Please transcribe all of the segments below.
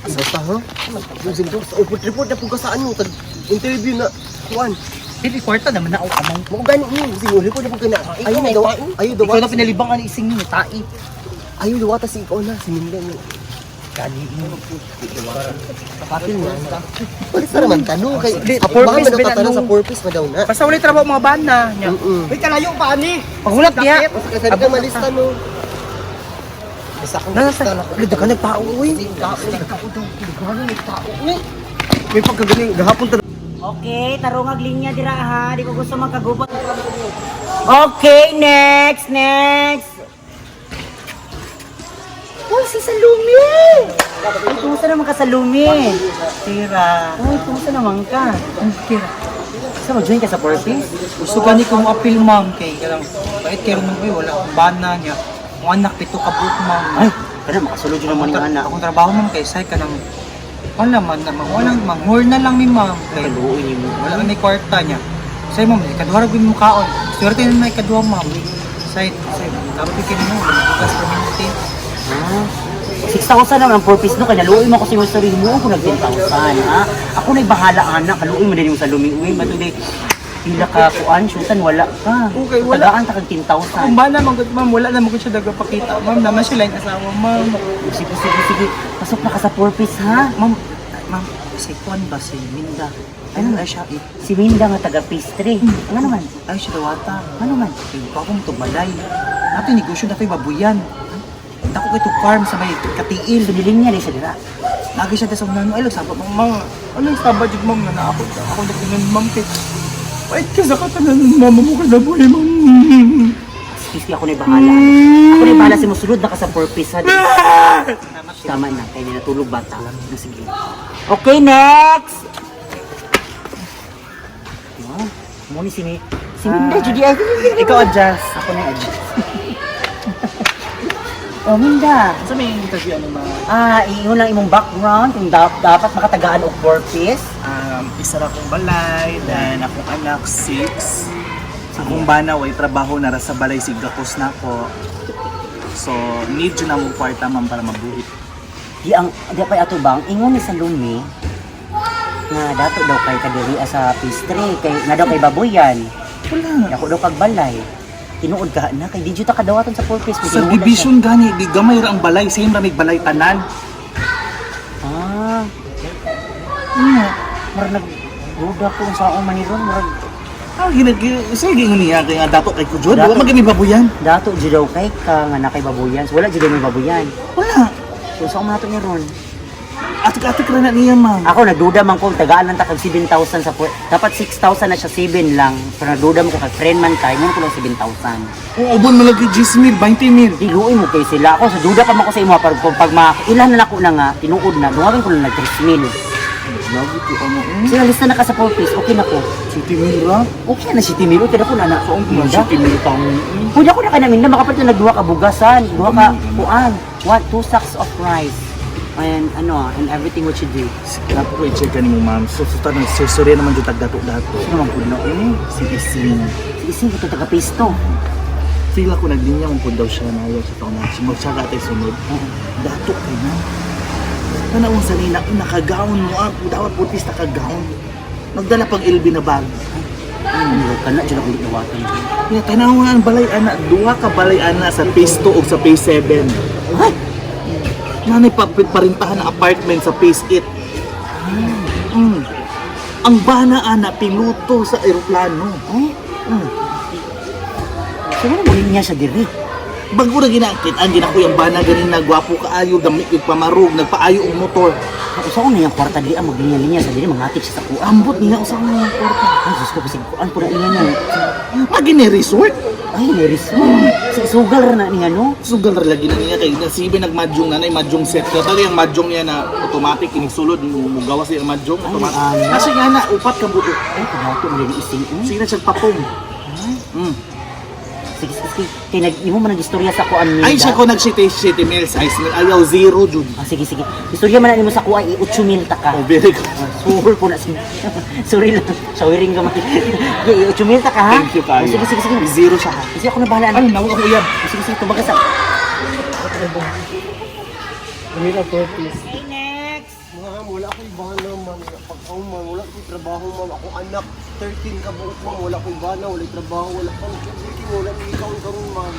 Basta ha? Report report na po ka sa ano, tag interview na kuan. Dili kwarta naman na ako amang. Mao gani ni, sige report na po ka na. Ayaw na daw, ayaw daw. Ikaw na pinalibang ani ising ni tai. Ayaw daw si ikaw na si Minda ni. Gani mo. Kapatid na. Basta naman tano kay Di, baka purpose man ba na sa nung- purpose man daw na. Basta wala trabaho mga bana nya. Mm. Uy, kalayo pa ani. Paghulat niya. Basta kasi ka malista no. Basta akong Nasa lista na ko. Uy, dagan nagtao uy. Tao, tao daw. Gano'n nagtao. Uy. May pagkagaling gahapon ta. Okay, tarungag linya dira ha. Di ko gusto magkagubot. Okay, next, next. Uy, si Salome! Uy, kumusta naman ka, Salome? Tira. Uy, kumusta naman ka? Tira. Sa mag-join ka sa purpose? Gusto gani ko mo appeal, ma'am, kay kanang bait kay ron uy, wala akong bana niya. Ang anak pito ka buok, ma'am. Ay, kana makasulod yun naman yung anak. Akong trabaho, ma'am, kay say kanang wala man na wala manghur na lang ni ma'am kay Kaluoy ni mo. wala man may kwarta niya. Say ma'am, ikaduha ra gyud mo kaon. Swerte na may ikaduha, ma'am. Say say dapat kay mo bugas permanente. Ah, 6,000 naman ang purpose no, kaya naluoy mo ko sa iyong sarili mo, kung nag 10,000, ha? Ako na'y bahala, anak, kaluoy mo din yung sa lumiuwi, matuloy, pila ka kuan, syutan, wala ka. Okay, wala. Tagaan ta kag 10,000. Kung ba naman gud, ma'am, wala naman gud siya nagpakita. Ma'am, naman siya lang asawa, ma'am. Sige, sige, sige, pasok na ka sa purpose, ha? Ma'am, ma'am, si Kwan ba si Minda? Ano na siya? Eh, Si Minda nga taga pastry. Ano naman? ay siya dawata. Ano man? Kay pa akong tumalay. Nato yung negosyo na ito'y babuyan. Dako kay to farm sa may katiil. So, dili niya rin siya dira. Lagi siya sa unano. Ay, nagsabot ma'am. Ma'am, ano yung sabad yun, ma'am? Na ako, ako nagtingin, ma'am. Kay, wait ka sa katanan, mama mo ka na buhay, ma'am. Excuse me, ako na'y bahala. Ako na'y bahala si musulod na ka sa purpose, ha? Tama na, kaya natulog bata. Sige. Okay, next! Wow, mo ni si Minda, Judy. Ay, Ikaw adjust. Ako na yung adjust. Oh, Minda. Sa may interview, ano, ma'am? Ah, iyon lang imong background kung dapat makatagaan og purpose. Isa ra akong balay, then akong anak, 6. Akong bana, way trabaho na ra sa balay, sigakos na ako. So, need yun na mong kwarta, ma'am, para mabuhi. Di ang di pa ato bang ingon ni Salome nga dato daw kay kadiri sa pastry kay nga daw kay baboyan. Wala. Ako daw kag balay. Tinuod ka na kay di jud ta kadawatan sa purpose. May Sa tinuod na siya. division gani, di gamay ra ang balay, same ra may balay tanan. Ah. Ano? Murag nag duda ko sa akong maniron murag Ah, ginag sige ingon niya kay nga dato kay kujod, Dato. wa man gani babuyan. dato jud daw kay ka nga na kay baboyan. So, wala jud daw may baboyan. Wala. So sa man nato ni ron. Atik-atik ra na niya, ma'am. Ako nagduda man ko tagaan lang ta kag 7,000 sa dapat 6,000 na siya, 7 lang. Pero nagduda man ko kag friend man kay mo ko lang 7,000. Kung ubon mo lagi 10 mil, 20 mil. Di luoy mo kay sila. Ako sa duda pa man ko sa imo par kung pag ma ilan na nako na nga tinuod na duwagan ko lang nag 3 mil. Lagi ko ano, Sila lista na ka sa purpose, okay na ko. 7 mil ra. Okay na si Timil, okay na ko na na. Saan ko man 7 mil pang Pwede ako na kanamin na makapalit na nagduha ka bugasan, duha ka kuan, one, two sacks of rice. And ano, and everything what you do. Dapat ko i-check ka ni mo, ma'am. So, so tanong, sir, sorry naman yung tagdato-dato. Sino man pud no? Eh, si Isin. Si Ising ito taga pisto. Feel ako naglinya mong po daw siya na ayaw sa taon na. Magsaga tayo sunod. Dato kay na. Tanawang sa nina, nakagaon mo ah. Dapat putis nakagaon. Nagdala pag LB na bag. Ay, ano ka na, dyan ako dawatan. Ya, tanaw nga ang balay ana, duha ka balay ana sa phase 2 o sa phase 7. Ay! Nanay pa parintahan ng apartment sa phase 8. Mm. Ang bana ana piloto sa eroplano. Ay! Mm. Siguro mo niya siya diri. Bago na ginakit, ang ginakoy ang bana ganin na gwapo kaayo, damit yung pamarog, nagpaayo og motor. Ako sa una yung kwarta diri ang maglinya-linya sa diri mangatip siya sa kuan. Ambot niya usa nga kwarta. Ay, Diyos ko, kasi kuan po na niya no. Magini resort. Ay, may resort. Sa sugal ra na niya no. Sugal ra lagi na niya kay nasibe nagmadyong nanay madyong set ka tali ang madyong niya na automatic inisulod mugawas siya ang madyong automatic. Ay, ano? Kasi nga na upat ka buok. Ay, kadato mo din ising. Sige na siya papong. Sige, sige, sige. Kay nag imo man nag-istorya sa kuan ni. Ay siya ko nag city city mills ay ayaw zero jud. Ah, sige, sige. Istorya man na nimo sa kuan, i-8 mil ta ka. Oh, very good. Ah, Suhol po na si. Sorry lang. Showering ka man. Sige, i-8 mil ta ka ha. Thank you kayo. Oh, sige, sige, sige. Zero siya. Ha. Kasi ako na bahala. Ay, nawa ako uyab. Sige, sige, tubaga sa. Mira purpose. Okay, next. Wala akong bana, ma'am. Pagkauman, wala akong trabaho, ma'am. Ako anak, 13 ka buok, ma'am. Wala akong bana, wala trabaho, wala pang wala akong ikaw karon, ma'am.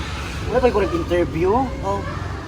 Wala pa ko nag-interview. Oh,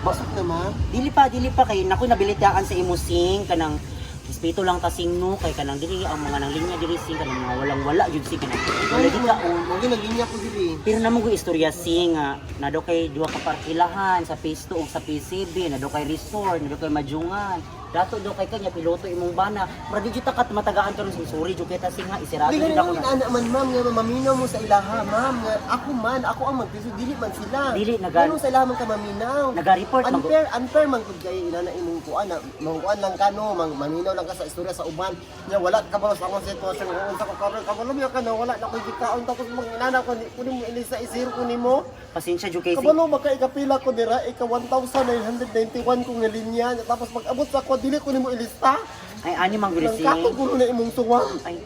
basok na, ma'am. Dili pa kay naku nabilitaan sa imo sing kanang respeto lang ta sing no kay kanang diri ang mga nang linya diri sing kanang mga walang-wala jud sing kanang wala di ka on. Mao naglinya ko diri. Pero namo ko istorya sing nga na daw kay duha ka parkilahan sa phase 2 ug sa PCB, na daw kay resort, na daw kay majungan. Dato daw kay kanya piloto imong bana. Mura di jud ta kat matagaan karon sing sorry jud kay ta sing ha isirado Hindi jud ganun ako yung na. ana man, ma'am, nga maminaw mo sa ilaha, ma'am. Nga ako man, ako ang magpiso, dili man sila. Dili, naga- Ganun sa ilaha man ka maminaw. Naga-report man ko. Unfair, unfair man gud kay inana imong kuan na mangkuan lang ka no, mang maminaw lang ka sa istorya sa uban. Nya wala ka ba sa akong sitwasyon kung unsa ko karon kabalo mi ka na wala na koy gikaon tapos mang inana ko ni kunin mo ilisa isiro ko nimo. Pasensya jud kay sing. Kabalo maka ikapila ko dira ika 1991 ko nga linya tapos pag abot sa ko dili ko nimo ilista. Ay ani man gud Nang sing. katog ko na imong suwang. Ay,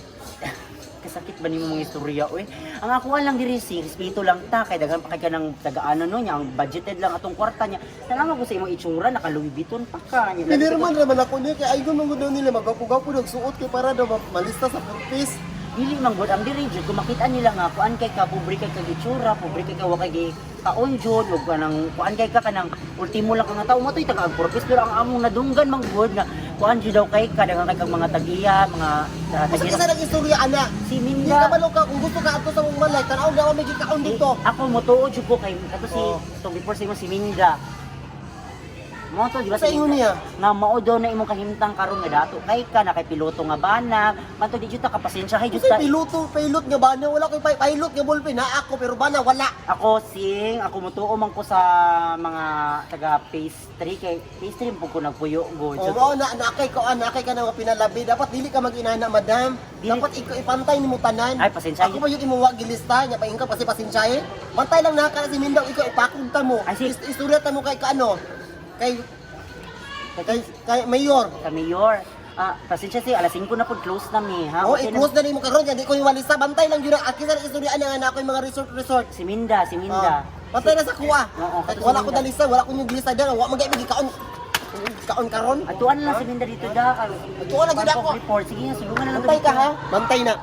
kasakit ba nimo mga istorya oy? Ang ako lang diri sing respeto lang ta kay daghan pa kay ka ng taga-ano no niya, ang budgeted lang atong kwarta niya. Salamat ko sa imong itsura naka Louis Vuitton pa ka niya. Pinirman naman ako niya kay aygon man gud daw nila magapugaw nagsuot kay para daw malista sa purpose. Dili man gud ang diri jud kung makita nila nga kuan kay ka pobre kay kag itsura, pobre kay ka wa kay gi kaon jud ug kanang kuan kay ka kanang ultimo lang ka nga tao mo toy taga ang purpose pero ang among nadunggan man gud nga kuan jud daw kay ka daghan kay kag mga tag-iya, mga Basta tag-iya. kasi nag-istorya ana. Si Hindi Minda. ka malo ka kung gusto ka ato sa mong malay, tanaw na may gikaon dito. Eh, ako motuo jud ko kay kato si Oh. itong before sa imo si Minda. Mo to di ba Sa si ingon Minda? niya? Nga mao daw na imong kahimtang karon nga dato kay ka na kay piloto nga bana. Manto di jud ta kapasensya kay jud Kasi ta. piloto, pilot nga bana, wala koy pilot nga ballpen na ako pero bana wala. Ako sing, ako motuo man ko sa mga taga pastry kay pastry po ko nagpuyo go. O mao na nakay ko nakay ka na nga pinalabi. Dapat dili ka mag-inana, madam. Dili. Dapat ikaw ipantay nimo tanan. Ay, pasensya. Ako ba yun imo wa gilista nya paingka kasi pasensya eh. Pantay lang na ka si Mindaw ikaw ipakog ta mo. Ay, si- Istorya ta mo kay kaano? Kay kay kay mayor. Sa mayor. Ah, pasensya si alas 5 na po close na mi ha. Oh, Okay na. i-close na nimo karon di ko yung walista. Bantay lang yun ang aki sa istorya na nga na ako yung mga resort resort. Si Minda, si Minda. Ah, Bantay na sa kuha. Oo, Kahit kato si wala ko Minda. dalista, wala ko yung gilista dyan. Wa magay kaon kaon karon. Atuan lang si Minda dito da. Atuan na gyud ako. Report. Sige nga, sulungan na lang. Bantay ka ha. Bantay na.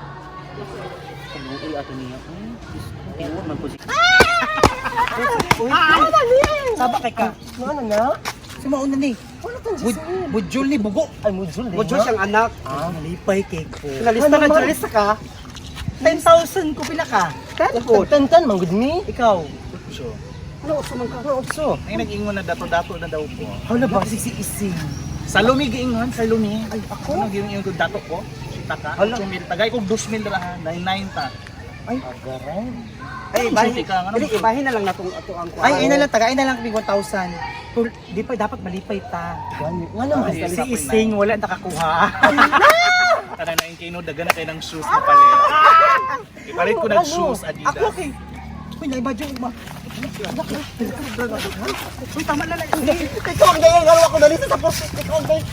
Kaluoy ato niya. Ay, Diyos ko, tinuod man ko si Saba kay ka. Ano na? Si mauna ni. Wala kang Bujul ni bugo. Ay, mujul. Mujul siyang anak. Ah, nalipay kay ko. Nalista na, nalista ka. 10,000 ko pila ka. Tan tan manggod ni. Ikaw. So, Ano, uso man ka? Ano, uso? ay nag-ingon na dato-dato na daw ko. Hala ba si si ising. Sa lumi giingon, sa lumi. Ay, ako? Ano giingon ko dato ko? Sita ka. Hala. 8,000 tagay kog 2,000 ra ha, 99 ta. Ay, Agaray. Ay, ibahin, Suti ka, ano? dili, ibahin na lang natong ato ang kuwan. Ay, ina lang taga, ina lang kami 1,000. Pero di pa dapat malipay ta. Nga naman. Ay, Si Ising wala nakakuha. Tara na yung kino, daga na kayo ng shoes na palit. Ipalit ko ng shoes, Adidas. Ako kay. Uy, naibadyo ma. Uy, tama na lang. Ikaw ang gaya, nga ako dalista sa purpose. Ikaw ang gaya.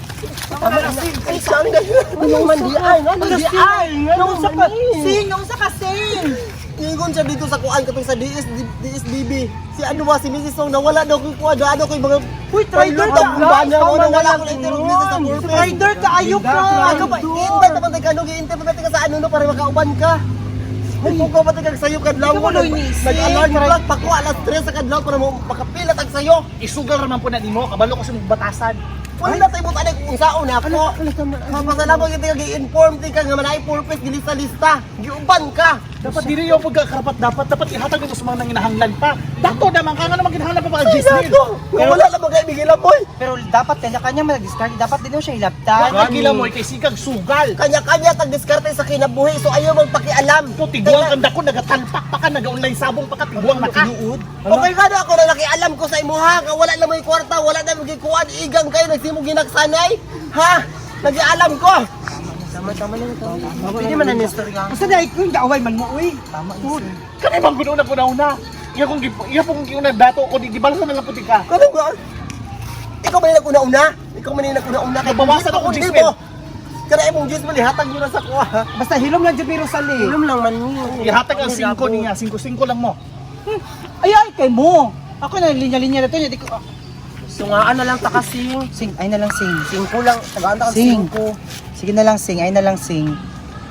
Tama na. Ikaw ang gaya. Ano man di ay, nga di ay. Nga Naunsa ka, Sing, naunsa ka, Sing. Ingon siya dito sa kuan katong sa DS DSDB. Si ano ba si Mrs. Song nawala daw ko kuan ano ko yung mga Uy, trider Pilot ka, ang bana mo guys. nawala ko na interview sa purpose. Rider ka, ayo ka. Ano ba? I-invite naman tayo kano, i-interview natin ka sa ano no para makauban ka. May pukaw pa tayo sayo kadlaw Ikaw mo, Luis. Nag-alarm clock pa ko alas 3 sa kadlaw para mo makapila tag sayo. Isugal raman po na nimo, kabalo ko sa mong batasan. Wala na tayo butan kung unsaon ako. Mapasalamat gyud ka gi-inform ti ka nga manay purpose gilista-lista. Giuban ka. Dapat dili yung pagkakarapat dapat dapat ihatag ito sa mga nanginahanglan pa. Dato naman ka nga naman kinahanglan pa pa Ay, Gisnil. nako. Nga wala na magkaibigan boy. Pero dapat kanya-kanya mag-discard. Dapat din siya hilabtan. Wag mo kay sikag sugal. Kanya-kanya tag diskarte sa kinabuhi so ayaw magpakialam. Ko tiguang kang dako nagatalpak pa ka, naga-online sabong pa ka, tiguang na ka. Okay ka na ako na nakialam ko sa imuha nga wala na may kwarta, wala na may gikuan, igang kayo nagsimong ginaksanay. Ha? Nagialam ko. Tama tama lang ito. Pwede man na istorya. Basta na ikaw yung gaaway man mo, uy. Tama. Kani bang guna na una. Iya kong iya pong giuna dato ko di gibalsa na lang puti ka. Kano ba? Ikaw man yung nag-una-una? Ikaw man yung nag-una-una? Kay Nabawasan ako, Di Gismel. mo. Kada imong Gismel, ihatag nyo na sa kuha. Basta hilom lang dyan pero sali. Ilom lang man niyo. Ihatag ang 5 niya, 5-5 lang mo. Ay, ay, kay mo. Ako na linya-linya na to. Hindi ko, ah. Tungaan na lang ta kasing. Sing, ay na lang sing. Singko lang, tagaan ta kag Sing. singko. Sige na lang sing, ay na lang sing.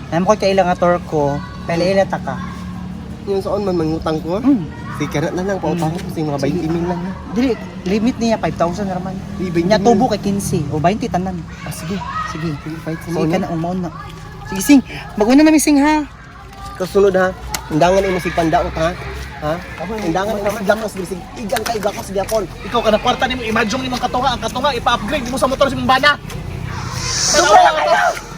Namo ko kailang nga ko, pala ila ta ka. Yung saan man mangutang ko. Sige kana na lang pautang ko sing mga 20 mil lang. Ha. Dili, limit niya 5,000 na raman. Di, 20 Nya mil. tubo kay 15 o 20 tanan. Ah, sige. Sige. Sige, fight sa Sige ka na. na umaon na. Sige sing, maguna na mi sing ha. Kasunod ha. Undangan imo sig pandaot ha. Ha? Undangan imo sig lakos sig igang kay lakos gyapon. Ikaw ka na kwarta nimo imadyong nimong katunga, ang katunga ipa-upgrade mo sa motor sa imong bana. Tanawa ka to.